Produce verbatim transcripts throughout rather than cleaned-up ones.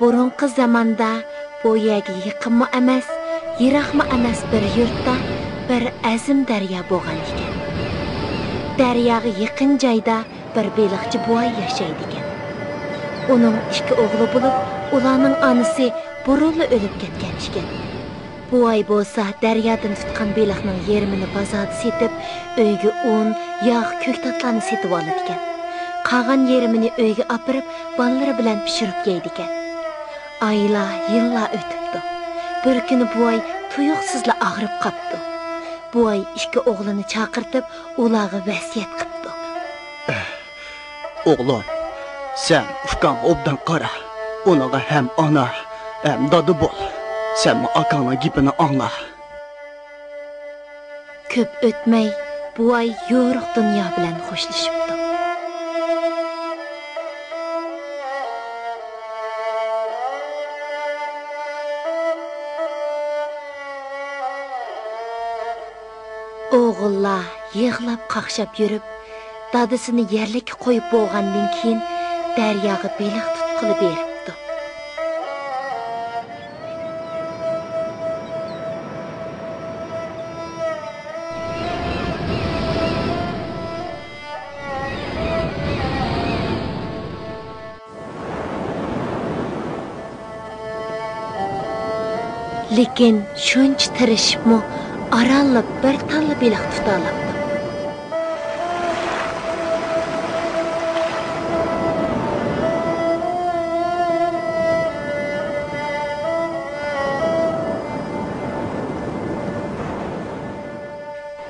بۇرۇنقى زاماندا بۇ يەرگە يېقىنمۇ ئەمەس، يىراقمۇ ئەمەس بىر يۇرتتا بىر ئەزىم دەريا بولغان ئىكەن. دەرياغا يېقىن جايدا بىر بېلىقچى بوۋاي ياشايدىكەن. ئۇنىڭ ئىككى ئوغلى بولۇپ، ئۇلارنىڭ ئانىسى بۇرۇنلا ئۆلۈپ كەتكەن ئىكەن. بوۋاي بولسا دەريادىن تۇتقان بېلىقنىڭ يېرىمىنى بازاردا سېتىپ، ئۆيگە ئۇن، ياغ، كۆكتاتلارنى سېتىۋالىدىكەن. قالغان يېرىمىنى ئۆيگە ئاپىرىپ، بالىلىرى بىلەن پىشۇرۇپ يەيدىكەن. ئايلار، يىللار ئۆتۈپتۇ. بىر كۈنى بوۋاي تۇيۇقسىزلا ئاغرىپ قاپتۇ. بوۋاي ئىككى ئوغلىنى چاقىرتىپ، ئۇلارغا ۋەسىيەت قىپتۇ. ئوغلۇم، سەن ئۇكاڭغا ئوبدان قارا. ئۇنىڭغا ھەم ئانا، ھەم دادا بول. سەنمۇ ئاكاڭنىڭ گېپىنى ئاڭلا. كۆپ ئۆتمەي، بوۋاي يورۇق دۇنيا بىلەن خوشلىشىپتۇ. ئوغۇللار يىغلاپ قاقشاپ يۈرۈپ، دادىسىنى يەرلىككە قويۇپ بولغاندىن كېيىن، دەرياغا بېلىق تۇتقىلى بېرىپتۇ. لېكىن شۇنچە تىرىشىپمۇ ئارانلا بىر تاللا بېلىق تۇتالاپتۇ.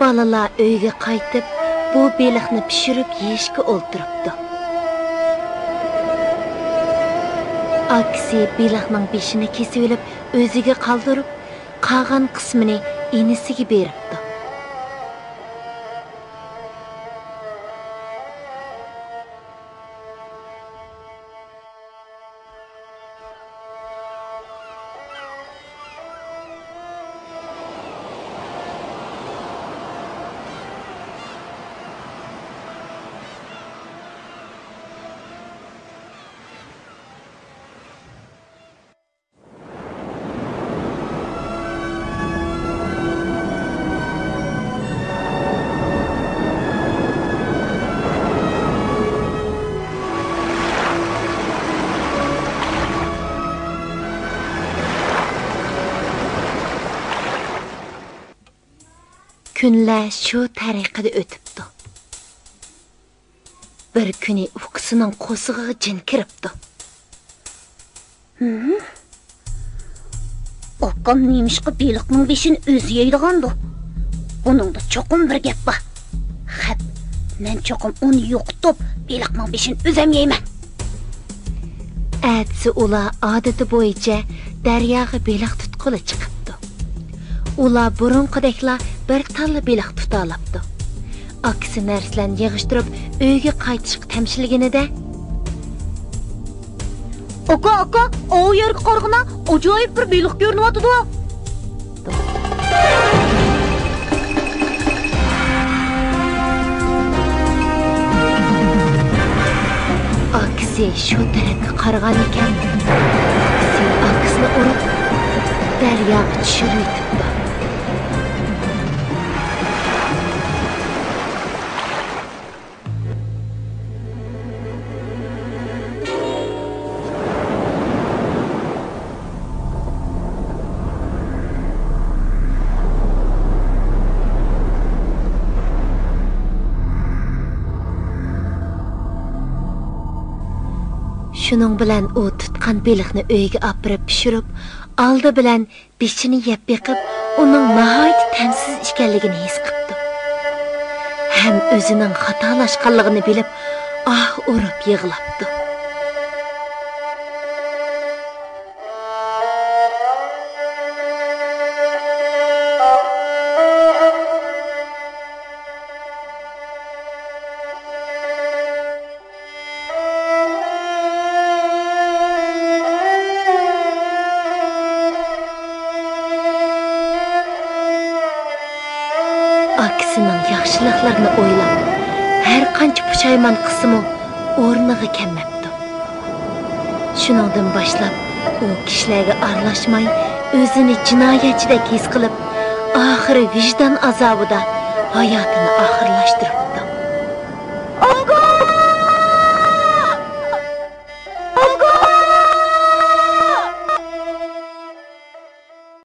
بالىلار ئۆيگە قايتىپ، بۇ بېلىقنى پىشۇرۇپ يېيىشكە ئولتۇرۇپتۇ. ئاكىسى بېلىقنىڭ بېشىنى كېسىۋېلىپ، ئۆزىگە قالدۇرۇپ، قالغان قىسمىنى ئىنىسىگە بېرىپتۇ. كۈنلەر شۇ تەرىقىدە ئۆتۈپتۇ. بىر كۈنى ئۇكىسىنىڭ قورسىقىغا جىن كىرىپتۇ. ھىم؟ ئاكام نېمىشقا بېلىقنىڭ بېشىنى ئۆزى يەيدىغاندۇ؟ بۇنىڭدا چوقۇم بىر گەپ بار. خەپ، مەن چوقۇم ئۇنى يوقىتىپ، بېلىقنىڭ بېشىنى ئۆزۈم يەيمەن. ئەتىسى ئۇلار ئادىتى بويىچە دەرياغا بېلىق تۇتقىلى چىقىپتۇ. ئۇلار بۇرۇنقىدەكلا بىر تاللا بېلىق تۇتالاپتۇ. ئاكىسى نەرسىلەرنى يىغىشتۇرۇپ، ئۆيگە قايتىشقا تەمشىلگىنىدە، ئاكا، ئاكا، ئاۋۇ يەرگە قارىغىنا، ئاجايىپ بىر بېلىق كۆرۈنۈۋاتىدۇ. ئاكىسى شۇ تەرەپكە قارىغان ئىكەن. ئاكىسى ئاكىسىنى ئۇرۇپ، دەرياغا چۈشۈرۈۋېتىپتۇ. شۇنىڭ بىلەن ئۇ تۇتقان بېلىقنى ئۆيگە ئاپىرىپ پىشۇرۇپ، ئالدى بىلەن بېشىنى يەپ بېقىپ، ئۇنىڭ ناھايىتى تەمسىز ئىكەنلىكىنى ھېس قىپتۇ. ھەم ئۆزىنىڭ خاتالاشقانلىقىنى بىلىپ، ئاھ ئۇرۇپ يىغلاپتۇ. ئاكىسىنىڭ ياخشىلىقلىرىنى ئويلاپ، ھەر قانچە پۇشايمان قىلسىمۇ، ئورنىغا كەلمەپتۇ. شۇنىڭدىن باشلاپ، ئۇ كىشىلەرگە ئارىلاشماي، ئۆزىنى جىنايەتچىدەك ھېس قىلىپ، ئاخىرى ۋىجدان ئازابىدا ھاياتىنى ئاخىرلاشتۇرۇپتۇ. ئۇ